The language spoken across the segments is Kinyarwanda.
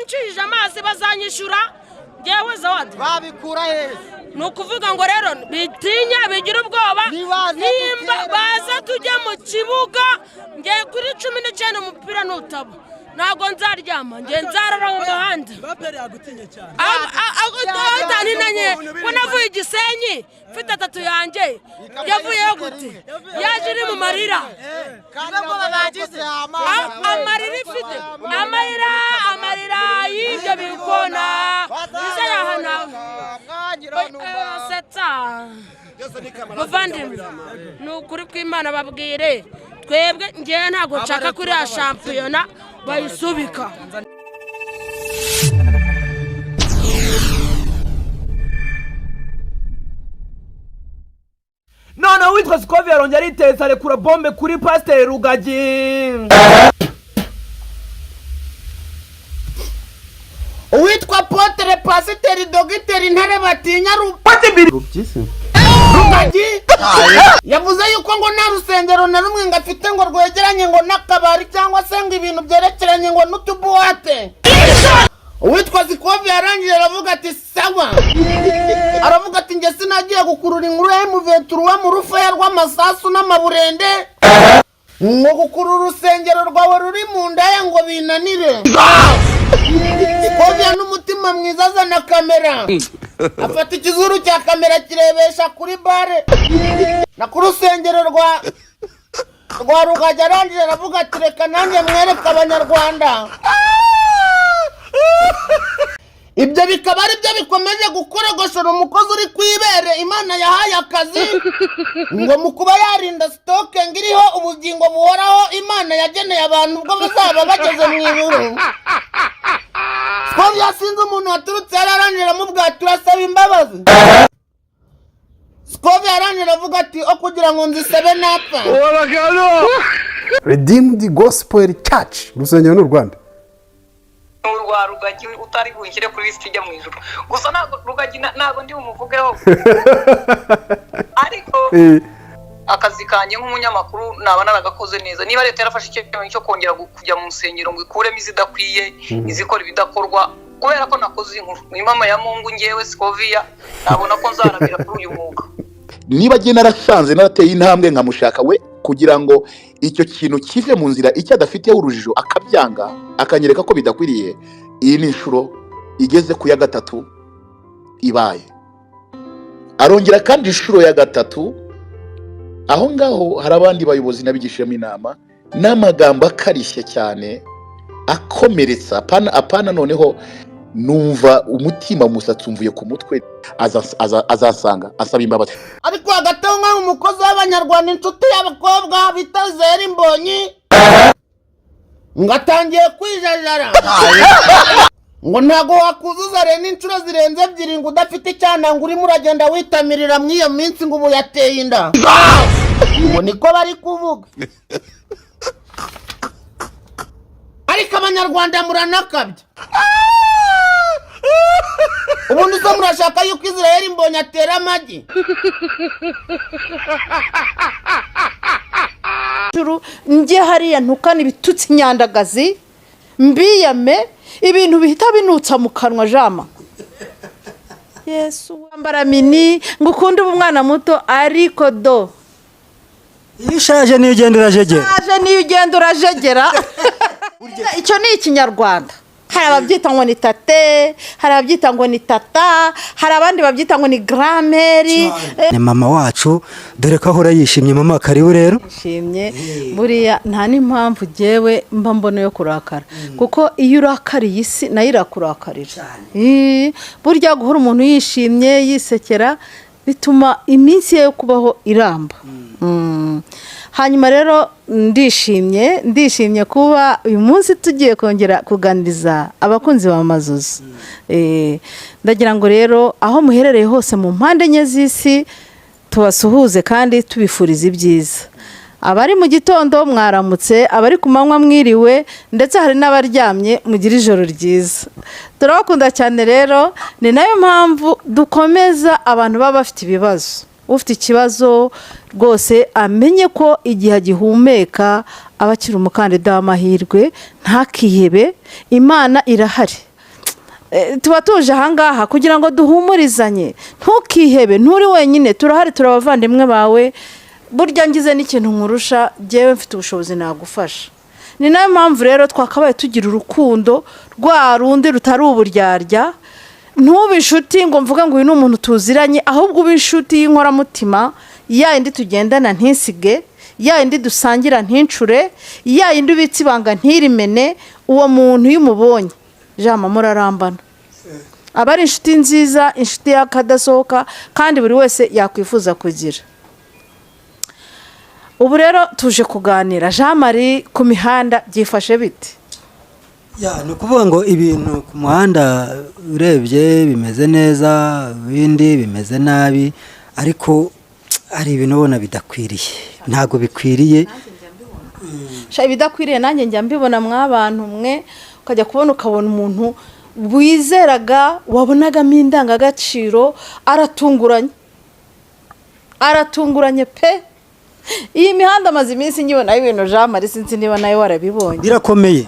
Nshyuhije amazi bazanyishyura ngewe Zawadi. Babikura heza. Ni ukuvuga ngo rero bitinya, bigira ubwoba. Nibaze. Nimba Dutere. Baza tujye mu kibuga. Ngiye kuri 19, umupira nutaba ntabwo nzaryama, ngiye nzarara mu muhanda. Baperi yagutinye cyane. Utantinanye ko navuye Igisenyi mfite atatu yanjye, yavuyeyo gute? Yaje iri mu marira. Kandi babagize. Amarira ifite amarira, amarira y'ibyo bikona izayahana setsa. Muvandimwe, ni ukuri kw'Imana, babwire twebwe, ngewe ntabwo nshaka kuri ya shampiyona bayisubika. Noneho witwa Sikovi yarongera ariteza, arekura bombe kuri Pasiteri Rugagi. Uwitwa Potere, Pasiteri, Dogiteri Ntare batinya Rugagi yavuze yuko ngo nta rusengero na rumwe ngo afite ngo rwegeranye ngo n'akabari cyangwa se ngo ibintu byerekeranye ngo n'utubuwate. Uwitwa Zikovi yarangije aravuga ati sawa, aravuga ati njye sinagiye gukurura inkuru ya emuventuruwa mu rufaya rw'amasasu n'amaburende ngo gukurura urusengero rwawe ruri mu ndaya ngo binanire. Sikoviya n'umutima mwiza azana kamera, afata ikizuru cya kamera kirebesha kuri bare na ku rusengero rwa Rugagi. Arangije aravuga ati reka nanjye mwereke Abanyarwanda. Ibyo bikaba ari byo bikomeje gukorogoshora umukozi uri ku ibere Imana yahaye akazi ngo mu kuba yarinda stock ngo iriho ubugingo buhoraho Imana yageneye abantu ubwo bazaba bageze mu ijuru. Sikoviya sinzi umuntu waturutse yari arangije aramubwira ati urasaba imbabazi. Sikoviya yarangije aravuga ati o kugira ngo nzisabe napfa. Redeemed Gospel Church, urusengero ni Urwanda. Urwa Rugagi utari bunshyire kuri lisiti ijya mu ijuru gusa, ntabwo Rugagi ntabwo ndi bumuvugeho, ariko akazi kanjye nk'umunyamakuru naba naragakoze neza niba leta yarafashe icyemezo cyo kongera kujya mu nsengero ngo ikuremo izidakwiye, izikora ibidakorwa. Kubera ko nakoze inkuru mu mama ya Mungu, ngewe Sikoviya nabona ko nzaramira kuri uyu mwuga. Niba agenda narasanze narateye intambwe nkamushaka we kugira ngo icyo kintu kive mu nzira, icyo adafiteho urujijo akabyanga, akanyereka ko bidakwiriye. Iyi ni inshuro igeze ku ya gatatu ibaye, arongera kandi inshuro ya gatatu. Aho ngaho hari abandi bayobozi nabigishijemo inama n'amagambo akarishye cyane akomeretsa, apana apana. Noneho numva umutima umusatsi umvuye ku mutwe. Azasanga asaba imbabazi. Ariko hagati aho ngaho umukozi w'Abanyarwanda, inshuti y'abakobwa bita Zera Imbonyi ngo atangiye kwijajara, ngo ntabwo wakuzuza rero inshuro zirenze ebyiri ngo udafite icyana, ngo urimo uragenda witamirira muri iyo minsi, ngo ubu yateye inda, ngo niko bari kuvuga. Ariko Abanyarwanda muranakabya. Ubundi se murashaka yuko Israel Mbonyi atera amagi? Juru njye hariya ntukane ibitutsi nyandagazi, mbiyame ibintu bihita binutsa mu kanwa jama. Yesu, wambara mini ngo ukunde uba umwana muto, ariko do. Iyo ushaje niyo ugenda urajegera. Aje niyo ugenda urajegera. Icyo ni Ikinyarwanda. Hari ababyita ngo ni tate, hari ababyita ngo ni tata, hari abandi babyita ngo ni grand-mère. Ni mama wacu, dore ko ahora yishimye. Mama, karibu rero. Nshimye. Buriya nta n'impamvu jyewe mba mbona yo kurakara, kuko iyo urakariye isi nayo irakurakarira. Burya guhora umuntu yishimye yisekera bituma iminsi ye yo kubaho iramba. Hanyuma rero ndishimye, ndishimye kuba uyu munsi tugiye kongera kuganiriza abakunzi ba Mazuzu. Ndagira ngo rero aho muherereye hose mu mpande enye z'isi tubasuhuze kandi tubifuriza ibyiza. Abari mu gitondo mwaramutse, abari ku manywa mwiriwe, ndetse hari n'abaryamye mugire ijoro ryiza. Turabakunda cyane rero, ni nayo mpamvu dukomeza abantu baba bafite ibibazo. Ufite ikibazo rwose amenye ko igihe agihumeka aba akiri umukandida w'amahirwe, ntakihebe, Imana irahari. Tuba tuje ahangaha kugira ngo duhumurizanye. Ntukihebe, nturi wenyine, turahari, turi abavandimwe bawe. Burya ngize n'ikintu nkurusha, jyewe mfite ubushobozi nagufasha. Ni nayo mpamvu rero twakabaye tugira urukundo rwa rundi rutari uburyarya. Ntube inshuti ngo mvuge ngo uyu ni umuntu tuziranye, ahubwo ube inshuti y'inkoramutima, ya yindi tugendana ntisige, ya yindi dusangira ntincure, ya yindi ubitse ibanga ntirimene. Uwo muntu iyo umubonye jama murarambana, aba ari inshuti nziza, inshuti y'akadasohoka, kandi buri wese yakwifuza kugira. Ubu rero tuje kuganira Jean Marie, ku mihanda byifashe bite? Ya, ni ukuvuga ngo ibintu ku muhanda urebye bimeze neza, ibindi bimeze nabi, ariko hari ibintu ubona bidakwiriye, ntabwo bikwiriye. Sha, ibidakwiriye nanjye njya mbibona mw'abantu mwe, ukajya kubona ukabona umuntu wizeraga, wabonagamo indangagaciro, aratunguranye, aratunguranye pe. Iyi mihanda amaze iminsi nyibonaho ibintu Jean Marie, sinzi niba nawe warabibonye. Birakomeye.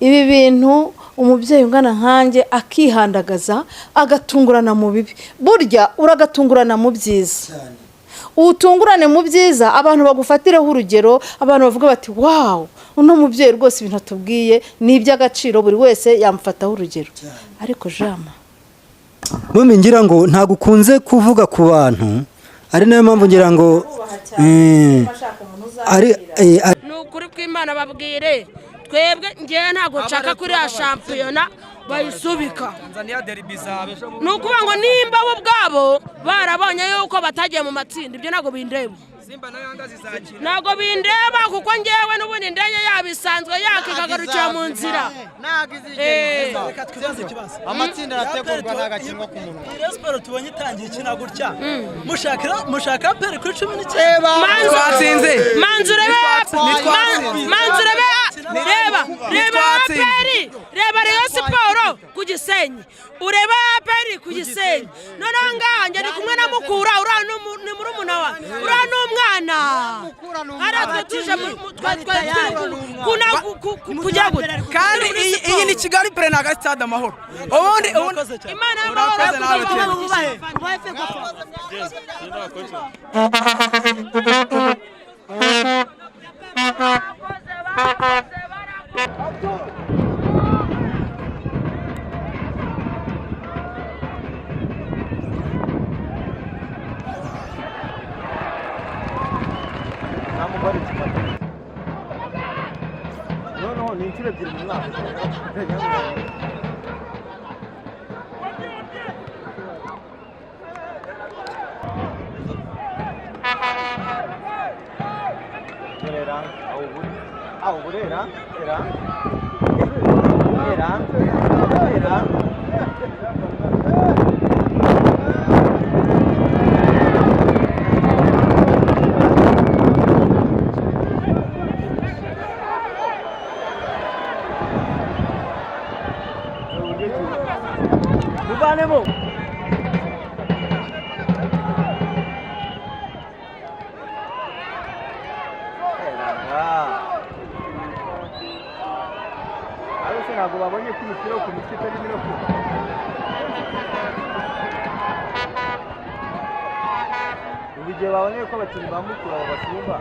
Ibi bintu umubyeyi ungana nkanjye akihandagaza agatungurana mu bibi, burya uragatungurana mu byiza. Utungurane mu byiza, abantu bagufatireho urugero, abantu bavuga bati wow, uno mubyeyi rwose ibintu atubwiye ni iby'agaciro, buri wese yamufataho urugero. Ariko Jama Mumi, ngira ngo ntabwo ukunze kuvuga ku bantu, ari nayo mpamvu ngira ngo ari Ni ukuri kw'Imana, babwire twebwe, ngewe ntabwo nshaka kuri ya shampiyona bayisubika. Ni ukuvuga ngo nimba bo ubwabo barabonye yuko batagiye mu matsinda, ibyo ntabwo bindeba, ntabwo bindeba, kuko ngewe n'ubundi indege yabo isanzwe yakikagarukira mu nzira. Amatsinda arategurwa, ntagakinwa ku munwa. Rayon Sports tubonye itangiye ikina gutya, mushaka APR kuri 19. Manzu, manzu urebe, manzu urebe, reba, reba APR, reba Rayon Sports ku Gisenyi, urebe APR ku Gisenyi. Noneho ngaha njye ndi kumwe na Mukura, uriya ni murumuna wa uriya ni umwana, hariya twe tuje kujya gute. Kandi iyi ni Kigali Pere, ntabwo ari stade Amahoro. Ubundi ubundi Imana y'amahoro. Urakoze nawe. Noneho ni inshuro ebyiri mu mwaka. Burera, aho Burera, era, era, era. Muvanemo. Ariko ntabwo babonye ko imipira yo ku mitwe itarimo irakuka. Ubu igihe babonye ko abakinnyi ba Mukura babasumba.